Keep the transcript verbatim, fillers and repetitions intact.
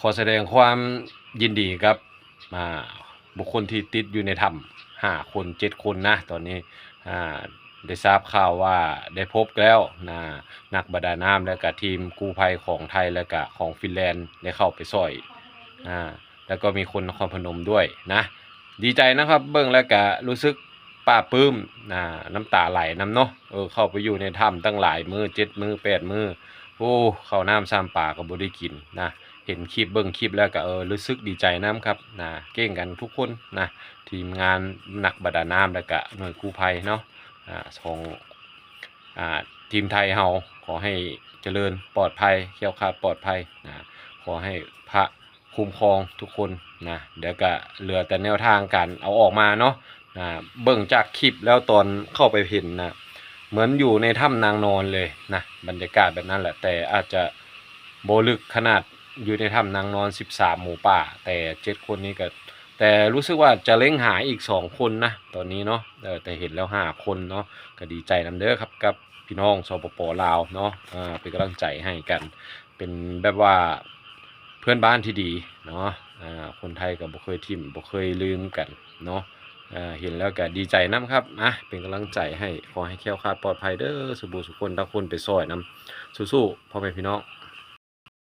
ขอแสดงความยินดีกับ อ่า บุคคลที่ติดอยู่ในถ้ำห้าคน เจ็ดคนนะ ตอนนี้ อ่า ได้ทราบข่าวว่าได้พบแล้วนะ นักประดาน้ำ และก็ทีมกู้ภัยของไทย และก็ของฟินแลนด์ ได้เข้าไปซ่อย อ่า แล้วก็มีคนนครพนมด้วยนะ ดีใจนะครับ เบิ่งแล้วก็รู้สึกปลาบปลื้มนะ น้ำตาไหลนำเนาะ เออ เข้าไปอยู่ในถ้ำตั้งหลายมื้อ เจ็ดมื้อ แปดมื้อ โอ้ ข้าวน้ำซ้ำปลาก็บ่ได้กินนะ เห็นคลิป เบิ่งคลิปแล้วก็ เออ รู้สึกดีใจนำครับนะ เก่งกันทุกคนนะ ทีมงานนักประดาน้ำ แล้วก็หน่วยกู้ภัยเนาะ อ่า ของ อ่า ทีมไทยเฮา ขอให้เจริญปลอดภัย แคล้วคลาดปลอดภัยนะ ขอให้พระคุ้มครองทุกคนนะ เดี๋ยวก็เหลือแต่แนวทางการเอาออกมาเนาะนะ เบิ่งจากคลิปแล้วตอนเข้าไปเห็นนะ เหมือนอยู่ในถ้ำนางนอนเลยนะ บรรยากาศแบบนั้นแหละ แต่อาจจะบ่ลึกขนาดอยู่ในถ้ำนางนอน สิบสาม หมูป่า แต่เจ็ดคนนี้ก็ แต่รู้สึกว่าจะเร่งหาอีกสองคนนะ ตอนนี้เนาะ เออ แต่เห็นแล้วห้าคนเนาะ ก็ดีใจนำเด้อครับ กับพี่น้อง สปป ลาวเนาะ อ่า เป็นกำลังใจให้กัน เป็นแบบว่าเพื่อนบ้านที่ดีเนาะ อ่า คนไทยก็บ่เคยถิ่ม บ่เคยลืมกันเนาะ อ่า เห็นแล้วก็ดีใจนำครับ อ่ะ เป็นกำลังใจให้ ขอให้แคล้วคลาดปลอดภัยเด้อ สุบูสุคน ทุกคนไปซ่อยนำ สู้ๆ พ่อแม่พี่น้อง